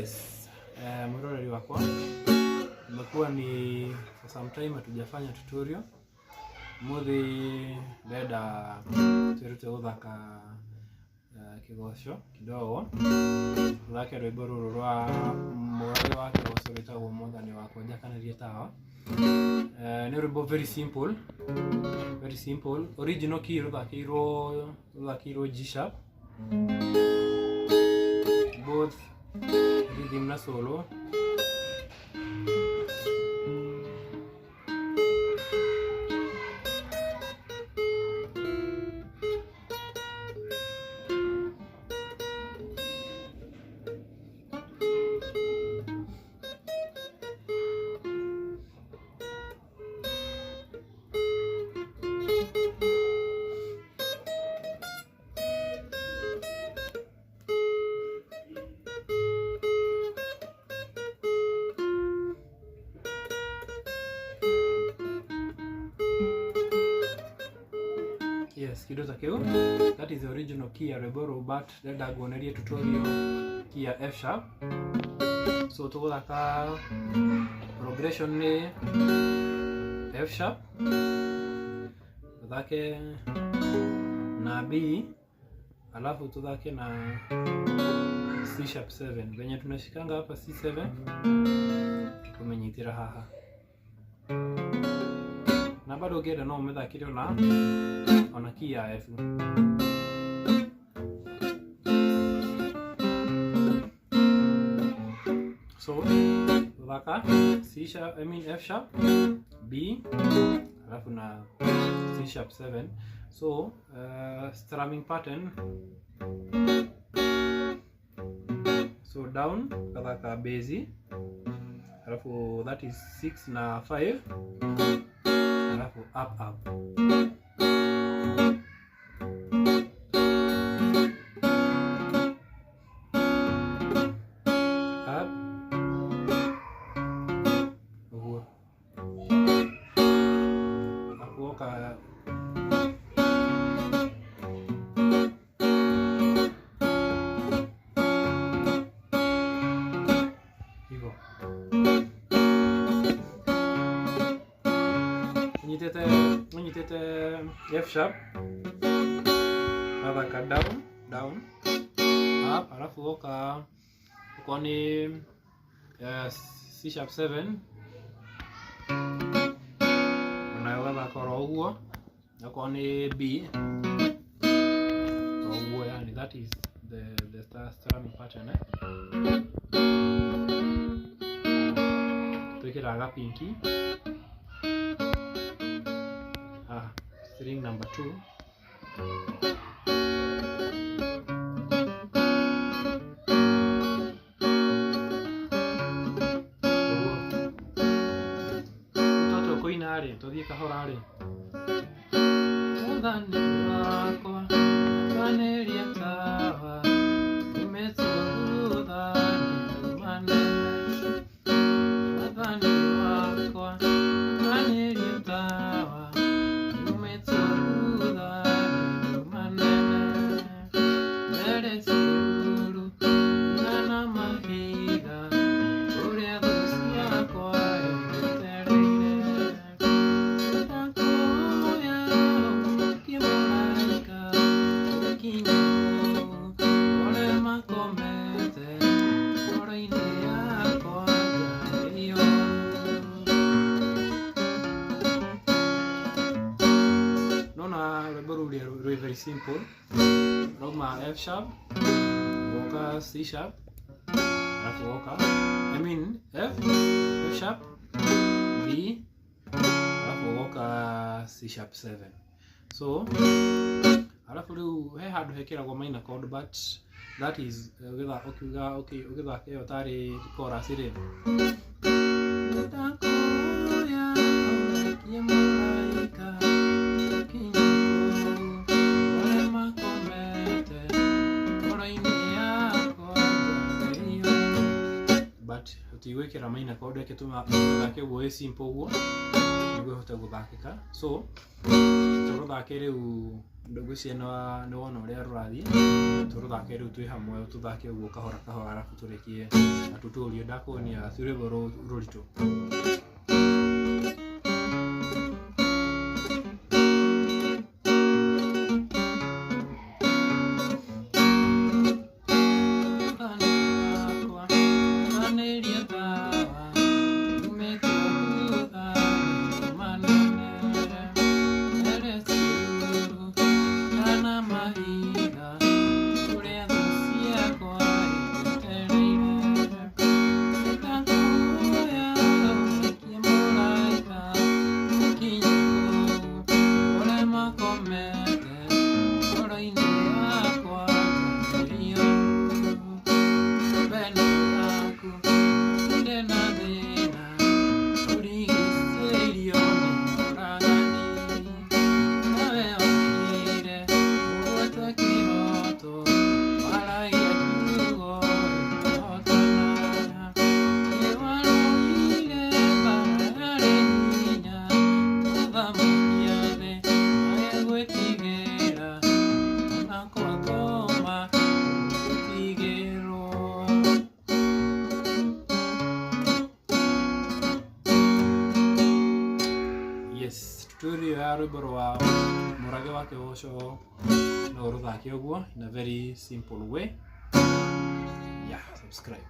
Yes, mwiroreri wakwa, imekuwa ni for some time hatujafanya tutorial. Muthi ndenda twirute guthaka kigoco kidogo, tuthake rwimbo ruru rwa murage wa kigoco rwitagwo Mwathani wakwa njakanirie tawa. Ni rwimbo very simple, very simple. Original key ruthakirwo G sharp, both rhythm na solo. Yes, kido ta kiu. That is the original key ya rwimbo rũu, but ndĩrenda nguonerie tutorial key ya F sharp. So tũgũthaka progression nĩ F sharp, tuthake na B, alafu tuthake na C sharp 7. Venye tunashikanga hapa C7 tumenyitira haha, na bado ũngĩenda no ũmĩthakĩre ona key ya F. So tuthaka C sharp, I mean F sharp, B, alafu na C sharp 7. So strumming pattern, so down kathaka bass, alafu that is 6 na 5, alafu up up. Up ũguo, alafu woka hivyo, unyitete F sharp, gathaka down down up, alafu woka okorwo ni C sharp 7 onayo gathaka oro ũguo, okorwo ni B ũguo, yani that is the strumming pattern, eh? Twikiraga pinki string number 2. Toto kuina ri tuthie kahora ri, Mwathani wakwa njakanirie tawa umĩtwo thutha nĩ manene. Mwathani wakwa njakanirie tawa umĩtwo thutha nĩ manene. Mbere ciuru igana mahiga ũrĩa thũ ciakwa njetereire. Ndakuoya ũkie mũraika ũkinye kũu ũrĩa makomete ngoro-inĩ yakwa njarĩrio. Nona rwimbo rũu rwĩ very simple, rauma F sharp woka C sharp, alafu woka I mean F, F sharp, B, alafu woka C sharp 7. So alafu riu he handu hekiragwo minor chord, but that is ũkiuga ũgĩthaka ĩyo tarĩ chorus rĩ, Ndakuoya ũrekie mũraika ũkinye kũu ũrĩa makomete ngoro-inĩ yakwa njarĩrio. But ũtigwĩkĩra minor chord, ĩgĩtũma ũthake ũguo ĩ simple ũguo Nĩguo ĩhote gũthakĩka. So tũrũthake rĩu, ngwĩciria nĩ wona ũrĩa rũrathiĩ. Tũrũthake rĩu twĩ hamwe, tũthake ũguo kahora kahora, arabu tũrĩkie na tutorial. Ndakuonia ti rwĩmbo rũritũ. Yes, tutorial ya rwĩmbo rwa Mũrage wa Kĩgoco no ũrũthake ũguo in a very simple way. Yeah, subscribe.